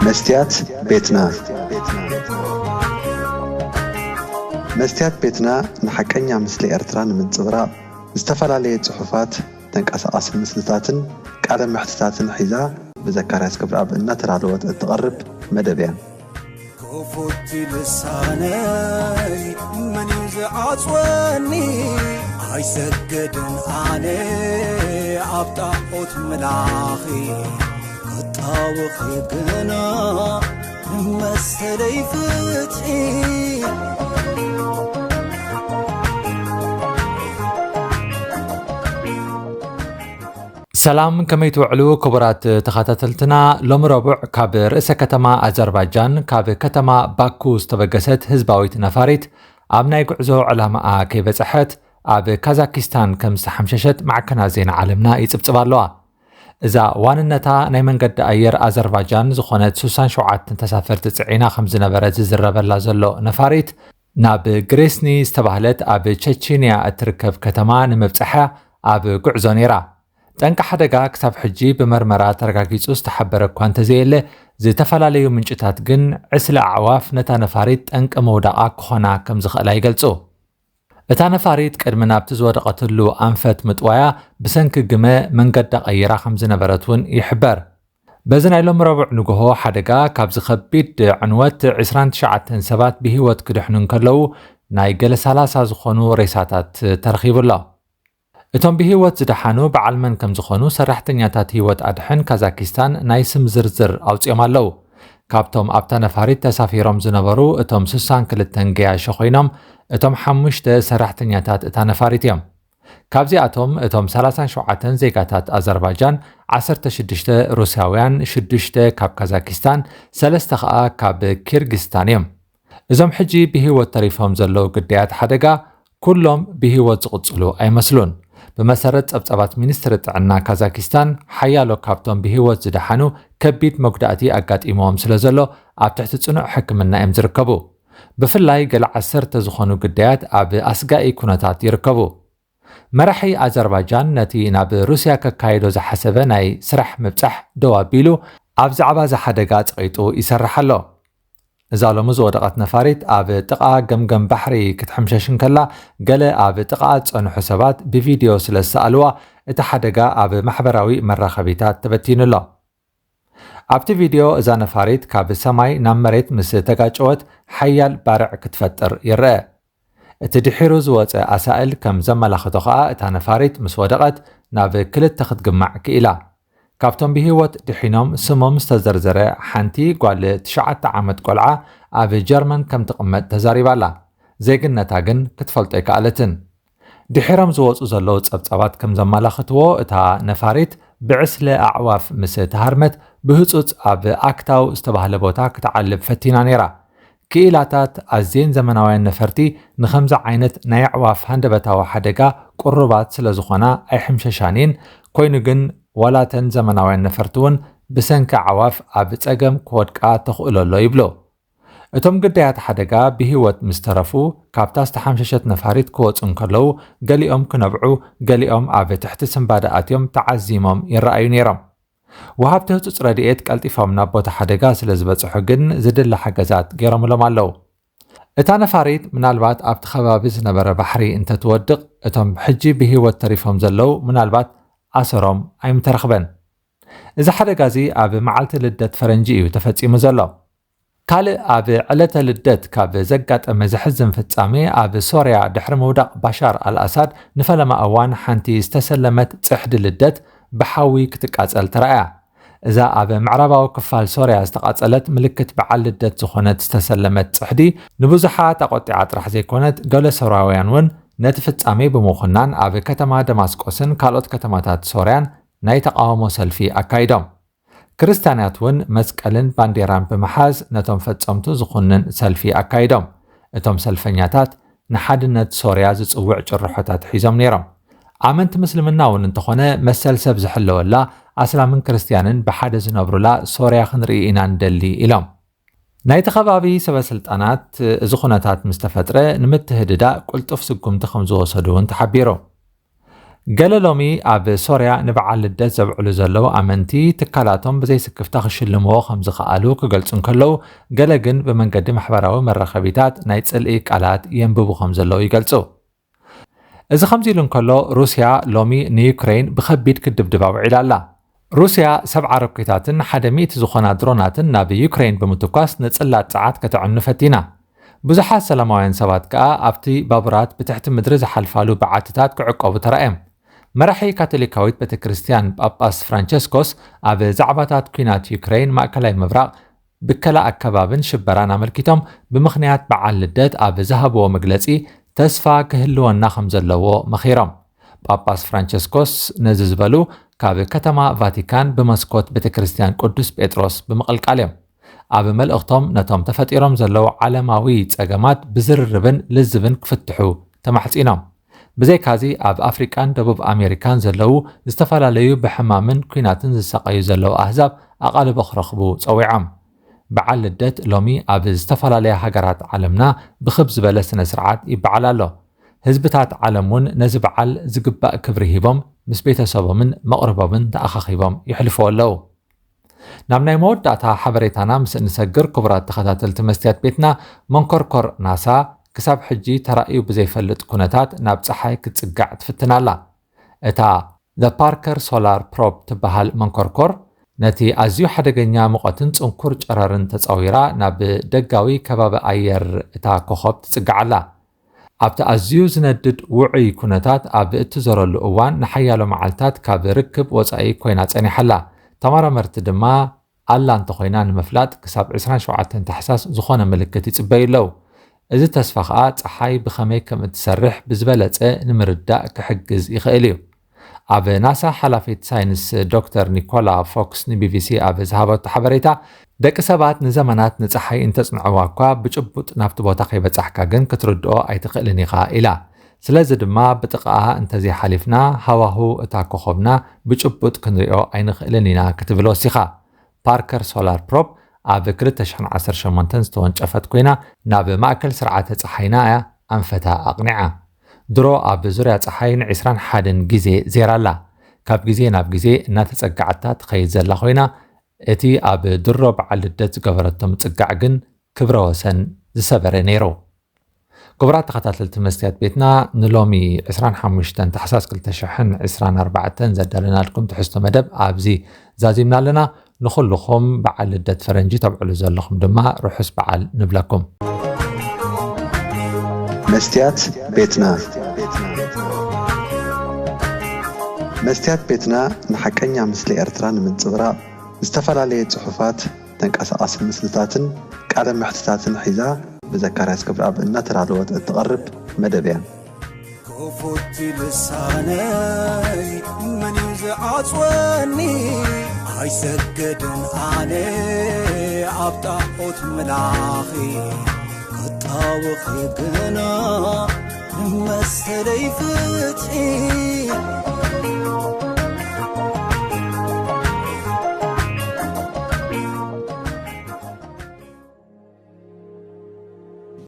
መስትያት ቤትና። መስትያት ቤትና ንሓቀኛ ምስሊ ኤርትራ ንምንጽብራቕ ዝተፈላለየ ጽሑፋት፣ ተንቀሳቓሲ ምስልታትን ቃለ መሕትታትን ሒዛ ብዘካርያስ ክብረኣብ እናተዳለወት እትቐርብ መደብ እያ። ክፉት ልሳነይ መን እዩ ዝዓጽወኒ? ኣይሰግድን ኣነ ኣብ ጣዖት ምላኺ፣ ክጣወኺ ግና ንመሰለይ ፍትሒ። ሰላም፣ ከመይ ትውዕሉ ክቡራት ተኸታተልትና? ሎሚ ረቡዕ ካብ ርእሰ ከተማ ኣዘርባጃን ካብ ከተማ ባኩ ዝተበገሰት ህዝባዊት ነፋሪት ኣብ ናይ ጉዕዞ ዕላማኣ ከይበጽሐት ኣብ ካዛኪስታን ከም ዝተሓምሸሸት ማዕከናት ዜና ዓለምና ይጽብጽባ ኣለዋ። እዛ ዋንነታ ናይ መንገዲ ኣየር ኣዘርባጃን ዝኾነት ስሳን ሸውዓተን ተሳፈርቲ ጽዒና ከም ዝነበረት ዝዝረበላ ዘሎ ነፋሪት ናብ ግሬስኒ ዝተባህለት ኣብ ቸቺንያ እትርከብ ከተማ ንምብጻሕ ኣብ ጉዕዞ ነይራ። ጠንቂ ሓደጋ ክሳብ ሕጂ ብመርመራ ተረጋጊጹ ዝተሓበረ እኳ እንተዘየለ፣ ዝተፈላለዩ ምንጭታት ግን ዕስለ ኣዕዋፍ ነታ ነፋሪት ጠንቂ ምውዳቓ ክኾና ከም ዝኽእላ ይገልጹ። እታ ነፋሪት ቅድሚ ናብቲ ዝወደቐትሉ ኣንፈት ምጥዋያ ብሰንኪ ግመ መንገዳ ቀይራ ከም ዝነበረት እውን ይሕበር። በዚ ናይ ሎሚ ረቡዕ ንግሆ ሓደጋ ካብዚ ከቢድ ዕንወት ዕስራን ትሽዓተን ሰባት ብህይወት ክድሕኑ እንከለዉ፣ ናይ ገለ ሰላሳ ዝኾኑ ሬሳታት ተረኺቡ ኣሎ። እቶም ብህይወት ዝደሓኑ በዓል መን ከም ዝኾኑ ሰራሕተኛታት ህይወት ኣድሕን ካዛኪስታን ናይ ስም ዝርዝር ኣውጺኦም ኣለዉ። ካብቶም ኣብታ ነፋሪት ተሳፊሮም ዝነበሩ እቶም ስሳን ክልተን ገያሾ ኮይኖም፣ እቶም ሓሙሽተ ሰራሕተኛታት እታ ነፋሪት እዮም። ካብዚኣቶም እቶም ሰላሳን ሸውዓተን ዜጋታት ኣዘርባጃን፣ ዓሰርተ ሽዱሽተ ሩስያውያን፣ ሽዱሽተ ካብ ካዛኪስታን፣ ሰለስተ ከኣ ካብ ኪርጊስታን እዮም። እዞም ሕጂ ብህይወት ተሪፎም ዘለዉ ግዳያት ሓደጋ ኩሎም ብህይወት ዝቕጽሉ ኣይመስሉን። ብመሰረት ጸብጻባት ሚኒስትሪ ጥዕና ካዛኪስታን፣ ሓያሎ ካብቶም ብህይወት ዝደሓኑ ከቢድ መጉዳእቲ ኣጋጢሞም ስለ ዘሎ ኣብ ትሕቲ ጽኑዕ ሕክምና እዮም ዝርከቡ። ብፍላይ ገለ ዓሰርተ ዝኾኑ ግዳያት ኣብ ኣስጋኢ ኩነታት ይርከቡ። መራሒ ኣዘርባጃን ነቲ ናብ ሩስያ ከካይዶ ዝሓሰበ ናይ ስራሕ ምብጻሕ ደው ኣቢሉ ኣብ ዛዕባ እዚ ሓደጋ ጸቒጡ ይሰርሕ ኣሎ። እዛ ሎሚ ዝወደቐት ነፋሪት ኣብ ጥቓ ገምገም ባሕሪ ክትሕምሸሽ እንከላ፣ ገለ ኣብ ጥቓ ዝጸንሑ ሰባት ብቪድዮ ስለ ዝሰኣልዋ፣ እቲ ሓደጋ ኣብ ማሕበራዊ መራኸቢታት ተበቲኑ ኣሎ። ኣብቲ ቪድዮ እዛ ነፋሪት ካብ ሰማይ ናብ መሬት ምስ ተጋጨወት ሓያል ባርዕ ክትፈጥር ይረአ። እቲ ድሒሩ ዝወጸ ኣሳእል ከም ዘመላኽቶ ከኣ እታ ነፋሪት ምስ ወደቐት ናብ ክልተ ክትግማዕ ክኢላ። ካብቶም ብህይወት ድሒኖም ስሞም ዝተዘርዘረ ሓንቲ ጓል ትሽዓተ ዓመት ቆልዓ ኣብ ጀርመን ከም ትቕመጥ ተዛሪባ ኣላ። ዜግነታ ግን ክትፈልጦ ኣይከኣለትን። ድሒሮም ዝወጹ ዘለዉ ጸብጻባት ከም ዘመላኽትዎ፣ እታ ነፋሪት ብዕስለ ኣዕዋፍ ምስ ተሃርመት ብህጹጽ ኣብ ኣክታው ዝተባህለ ቦታ ክትዓልብ ፈቲና ነይራ። ክኢላታት ኣዝየን ዘመናውያን ነፈርቲ ንኸምዚ ዓይነት ናይ ኣዕዋፍ ሃንደበታዊ ሓደጋ ቅሩባት ስለ ዝኾና ኣይሕምሸሻን እየን። ኮይኑ ግን ዋላተን ዘመናውያን ነፈርቲ እውን ብሰንኪ ኣዕዋፍ ኣብ ጸገም ክወድቃ ተኽእሎ ኣሎ ይብሉ። እቶም ግዳያት ሓደጋ ብህይወት ምስ ተረፉ፣ ካብታ ዝተሓምሸሸት ነፋሪት ክወጹ እንከለዉ፣ ገሊኦም ክነብዑ፣ ገሊኦም ኣብ ትሕቲ ስንባደ ኣትዮም ተዓዚሞም ይረኣዩ ነይሮም። ወሃብቲ ህጹጽ ረድኤት ቀልጢፎም ናብ ቦታ ሓደጋ ስለ ዝበጽሑ ግን ዝድለ ሓገዛት ገይሮምሎም ኣለዉ። እታ ነፋሪት ምናልባት ኣብቲ ከባቢ ዝነበረ ባሕሪ እንተትወድቕ፣ እቶም ሕጂ ብህይወት ተሪፎም ዘለዉ ምናልባት ኣሰሮም ኣይምተረኽበን። እዚ ሓደጋ እዚ ኣብ መዓልቲ ልደት ፈረንጂ እዩ ተፈጺሙ ዘሎ። ካልእ ኣብ ዕለተ ልደት ካብ ዘጋጠመ ዘሕዝን ፍጻሜ፣ ኣብ ሶርያ ድሕሪ ምውዳቕ ባሻር ኣልኣሳድ ንፈለማ እዋን ሓንቲ ዝተሰለመት ጽሕዲ ልደት ብሓዊ ክትቃጸል ተራእያ። እዛ ኣብ ምዕራባዊ ክፋል ሶርያ ዝተቓጸለት ምልክት በዓል ልደት ዝኾነት ዝተሰለመት ጽሕዲ ንብዙሓት ኣቖጢዓ ጥራሕ ዘይኮነት፣ ገለ ሶርያውያን እውን ነቲ ፍጻሜ ብምኹናን ኣብ ከተማ ደማስቆስን ካልኦት ከተማታት ሶርያን ናይ ተቓውሞ ሰልፊ ኣካይዶም። ክርስትያናት እውን መስቀልን ባንዴራን ብምሓዝ ነቶም ፈጸምቱ ዝኹንን ሰልፊ ኣካይዶም። እቶም ሰልፈኛታት ንሓድነት ሶርያ ዝጽውዕ ጭርሖታት ሒዞም ነይሮም። ኣመንቲ ምስልምና እውን እንተኾነ መሰል ሰብ ዝሕለወላ፣ ኣስላምን ክርስትያንን ብሓደ ዝነብሩላ ሶርያ ክንርኢ ኢና ንደሊ ኢሎም። ናይቲ ከባቢ ሰበ ስልጣናት እዚ ኩነታት ምስ ተፈጥረ ንምትህድዳእ ቅልጡፍ ስጉምቲ ከም ዝወሰዱ እውን ተሓቢሩ። ገለ ሎሚ ኣብ ሶርያ ንበዓል ልደት ዘብዕሉ ዘለዉ ኣመንቲ፣ ትካላቶም ብዘይስክፍታ ክሽልምዎ ከም ዝኸኣሉ ክገልጹ እንከለዉ፣ ገለ ግን ብመንገዲ ማሕበራዊ መራኸቢታት ናይ ጽልኢ ቃላት የንብቡ ከም ዘለዉ ይገልጹ። እዚ ከምዚ ኢሉ እንከሎ፣ ሩስያ ሎሚ ንዩክሬን ብኸቢድ ክትድብድባ ውዒላ ኣላ። ሩስያ ሰብዓ ሮኬታትን ሓደ ሚእቲ ዝኾና ድሮናትን ናብ ዩክሬን ብምትኳስ ንጽላት ጸዓት ከተዕኑ ፈቲና። ብዙሓት ሰላማውያን ሰባት ከኣ ኣብቲ ባቡራት ብትሕቲ ምድሪ ዝሓልፋሉ በዓትታት ክዕቀቡ ተራእዮም። መራሒ ካቶሊካዊት ቤተ ክርስቲያን ጳጳስ ፍራንቸስኮስ ኣብ ዛዕባታት ኲናት ዩክሬን፣ ማእከላይ ምብራቕ፣ ብከላ ኣከባብን ሽበራን ኣመልኪቶም ብምኽንያት በዓል ልደት ኣብ ዝሃብዎ መግለጺ፣ ተስፋ ክህልወና ከም ዘለዎ መኺሮም። ጳጳስ ፍራንቸስኮስ ነዚ ዝበሉ ካብ ከተማ ቫቲካን ብመስኮት ቤተ ክርስቲያን ቅዱስ ጴጥሮስ ብምቕልቃል እዮም። ኣብ መልእኽቶም ነቶም ተፈጢሮም ዘለዉ ዓለማዊ ጸገማት ብዝርርብን ልዝብን ክፍትሑ ተማሕጺኖም። ብዘይካዚ ኣብ ኣፍሪቃን ደቡብ ኣሜሪካን ዘለዉ ዝተፈላለዩ ብሕማምን ኲናትን ዝሳቐዩ ዘለዉ ኣህዛብ ኣቓልቦ ክረኽቡ ጸዊዖም። በዓል ልደት ሎሚ ኣብ ዝተፈላለያ ሃገራት ዓለምና ብኽብ ዝበለ ስነ ስርዓት ይበዓል ኣሎ። ህዝብታት ዓለም እውን ነዚ በዓል ዝግባእ ክብሪ ሂቦም ምስ ቤተሰቦምን መቕርቦምን ተኣኻኺቦም ይሕልፍዎ ኣለዉ። ናብ ናይ መወዳእታ ሓበሬታና ምስ እንሰግር፣ ክቡራት ተኸታተልቲ መስትያት ቤትና፣ መንኮርኮር ናሳ ክሳብ ሕጂ ተራእዩ ብዘይፈልጥ ኩነታት ናብ ጸሓይ ክትጽጋዕ ትፍትን ኣላ። እታ The Parker Solar Probe ትበሃል መንኮርኮር፣ ነቲ ኣዝዩ ሓደገኛ ሙቐትን ጽንኩር ጨረርን ተጻዊራ ናብ ደጋዊ ከባቢ ኣየር እታ ኮኾብ ትጽጋዕ ኣላ። ኣብቲ ኣዝዩ ዝነድድ ውዑይ ኩነታት ኣብ እትዞረሉ እዋን ንሓያሎ መዓልታት ካብ ርክብ ወጻኢ ኮይና ጸኒሓ ኣላ። ተመራመርቲ ድማ ኣላ እንተኾይና ንምፍላጥ ክሳብ ዕስራን ሸውዓተን ታሕሳስ ዝኾነ ምልክት ይጽበዩ ኣለዉ። እዚ ተስፋ ኸኣ ጸሓይ ብኸመይ ከም እትሰርሕ ብዝበለጸ ንምርዳእ ክሕግዝ ይኽእል እዩ። ኣብ ናሳ ሓላፊት ሳይንስ ዶክተር ኒኮላ ፎክስ ንቢቢሲ ኣብ ዝሃበቶ ሓበሬታ፣ ደቂ ሰባት ንዘመናት ንጸሓይ እንተጽንዕዋ እኳ ብጭቡጥ ናብቲ ቦታ ከይበጻሕካ ግን ክትርድኦ ኣይትኽእልን ኢኻ ኢላ። ስለዚ ድማ ብጥቓኣ እንተዘይሓሊፍና ሃዋሁ እታ ኮኾብና ብጭቡጥ ክንሪኦ ኣይንኽእልን ኢና ክትብል ወሲኻ። ፓርከር ሶላር ፕሮብ ኣብ ክልተ ሽሕን ዓሰርተ ሸሞንተን ዝተወንጨፈት ኮይና፣ ናብ ማእከል ስርዓተ ጸሓይና እያ ኣንፈታ ኣቕኒዓ። ድሮ ኣብ ዙርያ ጸሓይ ንዕስራን ሓደን ግዜ ዜራ ኣላ። ካብ ግዜ ናብ ግዜ እናተጸጋዕታ ትኸይድ ዘላ ኮይና፣ እቲ ኣብ ድሮ በዓል ልደት ዝገበረቶ ምጽጋዕ ግን ክብረ ወሰን ዝሰበረ ነይሩ። ክቡራት ተኸታተልቲ መስትያት ቤትና፣ ንሎሚ ዕስራን ሓሙሽተን ታሕሳስ ክልተ ሽሕን ዕስራን ኣርባዕተን ዘዳለናልኩም ትሕዝቶ መደብ ኣብዚ ዛዚምና ኣለና። ንኹልኹም በዓል ልደት ፈረንጂ ተብዕሉ ዘለኹም ድማ ርሑስ በዓል ንብለኩም። መስትያት ቤትና። መስትያት ቤትና ንሓቀኛ ምስሊ ኤርትራ ንምንጽብራቕ ዝተፈላለየ ጽሑፋት፣ ተንቀሳቓሲ ምስልታትን ቃለ መሕትታትን ሒዛ ብዘካርያስ ክብረኣብ እናተዳለወት እትቐርብ መደብ እያ። ክፉት ልሳነይ መን እዩ ዝዓጽወኒ? ኣይሰግድን ኣነ ኣብ ጣዖት ምላኺ ክጣወኺ ግና ንመሰለይ ፍትሒ